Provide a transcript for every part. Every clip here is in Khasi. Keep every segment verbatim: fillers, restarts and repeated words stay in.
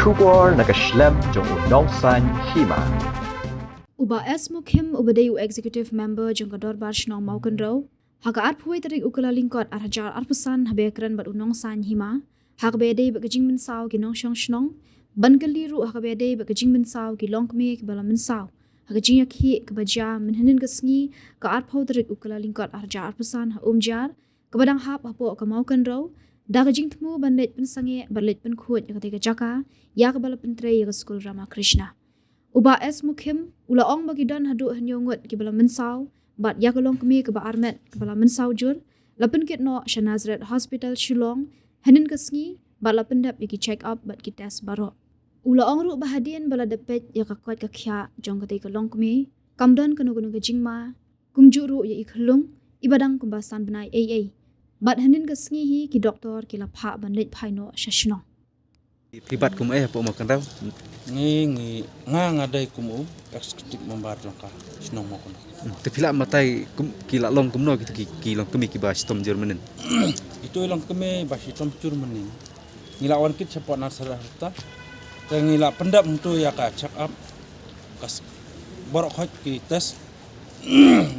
Khubor na ka shlem jong u Nongsaiñ Hima. U Bah S Mukhim, uba dei u Executive Member jong ka Dorbar Shnong Mawkynrew, ha ka arphew tarik u Kyllalyngkot arhajar arphew san, haba ïakren bad u Nongsaiñ Hima ha kaba ïadei bad ka jingmynsaw ki nongshong shnong, ban kylli ruh ha kaba ïadei bad ka jingmynsaw ki longkmie kiba la mynsaw ha ka jingïakhih kaba jia mynhynnin ka sngi, ka arphew tarik u Kyllalyngkot arhajar arphew san, ha Umjar, kaba dang hap hapoh ka Mawkynrew, da ka jingthmu ban leit pynsangeh bad leit pynkhuid ïa katei ka jaka ïa kaba la pyntrei ïa ka skul Ramakrishna. U Bah S Mukhim u la ong ba ki don haduh hynñiew ngut kiba la mynsaw, bad ïa ka longkmie kaba armet kaba la mynsaw jur la pynkit noh sha Nazareth Hospital Shillong hynnin ka sngi, bad la pyndep ïa ki check up bad ki test baroh. U la ong ruh ba hadien ba la dep peit ïa ka koit ka khiah jong katei ka longkmie, kam don kano kano ka jingma, kumjuh ruh ïa i khyllung iba dang kumba san bnai ei ei. Bad hynnin ka sngi hi ki doktor ki la phah ban leit phai noh sha shnong. Phi bat kum ei hapoh Mawkynrew? Ngi, ngi, nga, nga dei kum u executive member jong ka shnong Mawkynrew. Hmm, te phi lah batai kum, ki la long kumno kito ki, ki longkmie kiba shitom jur mynhynnin? Ito i longkmie ba shitom jur mynhynnin, ngi la wan kit shapoh Nazareth Hospital. Te ngi la pyndep hangto ïa ka check up, ka s-, baroh khoit ki test.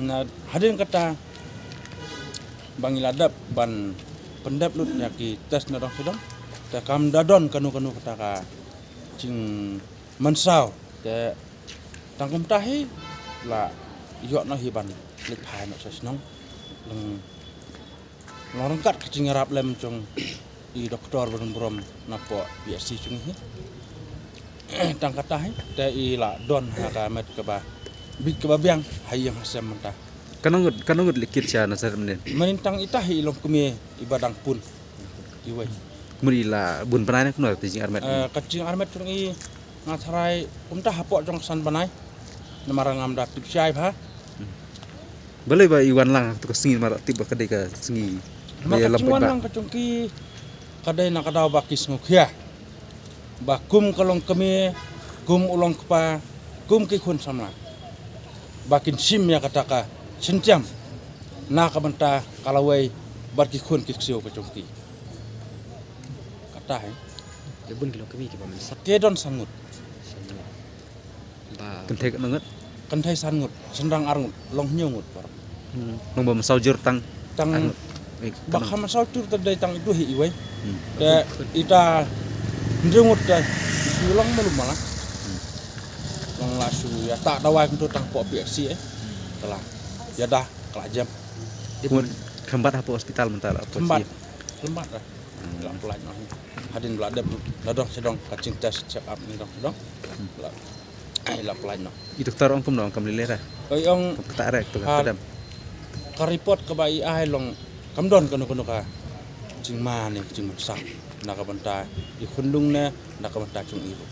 Na hadien kata ba ngi la dep ban pyndep lut ïa ki test na dong sha dong, te kam da don kano kano kata ka jingmynsaw. Te tang kumta hi la ïoh noh hi ban leit phai noh sha shnong. Long Long ryngkat ka jingïarap lem jong i doktor ba don burom napoh P H C jong ngi hi. Tang kata hi te i la don ha ka met kaba bit kaba biang ha ïing ha sem mynta. Katno ngut, katno ngut leit kit sha Nazareth mynhynnin? Mynhynnin tang ita hi i longkmie iba dang pun iwei. Kumno, i la bun bnai ne kumno te jingarmet? Eh, ka jingarmet jong i nga tharai kumta hapoh jong ka san bnai. Namar ngam da tip shai bha. Hmm. Balei ba i wan lang ha kato ka sngi, namar tip ba ka dei ka sngi ba ïalam paidbah. Namar ka jingwan lang ka jong ki ka dei na ka daw ba ki sngewkhia ba kum ka longkmie, kum u longkpa, kum ki khun samla, ba kin shim ïa kata ka shyntiam na ka bynta ka lawei bad ki khun ki ksiew ka jong ki. Kata hi. Te bun ki longkmie kiba mynsaw? Ki don san ngut. San ngut. Ba kynthei katno ngut? Kynthei san ngut, shynrang ar ngut, long hynñiew ngut baroh. Hmm. Long ba mynsaw jur tang, tang ar ngut. Eh, ba katno? Kham mynsaw jur te dei tang ito hi iwei. Hmm. Te ita hynriew ngut te shu long malu mala. Hmm. Long la shu ïa ta dawai kumto tang hapoh P H C, eh. Hmm. Ka la ïada, ka la jem. Kumno, khlem bat hapoh hospital mynta la? Khlem bat. Khlem bat la. Hmm. La pyllait noh. Hadien ba la dep na dong sha dong ka jingtest check up na dong sha dong. Hmm. La, ai, la pyllait noh. I doktor ong kumno, ong kam lei lei re? Oi, ong kam ktah re, to ha, ka dem. Ka report kaba i ai long kam don kano kano ka jingma ne ka jingmynsaw na ka bynta i khunlung ne na ka bynta jong i ruh.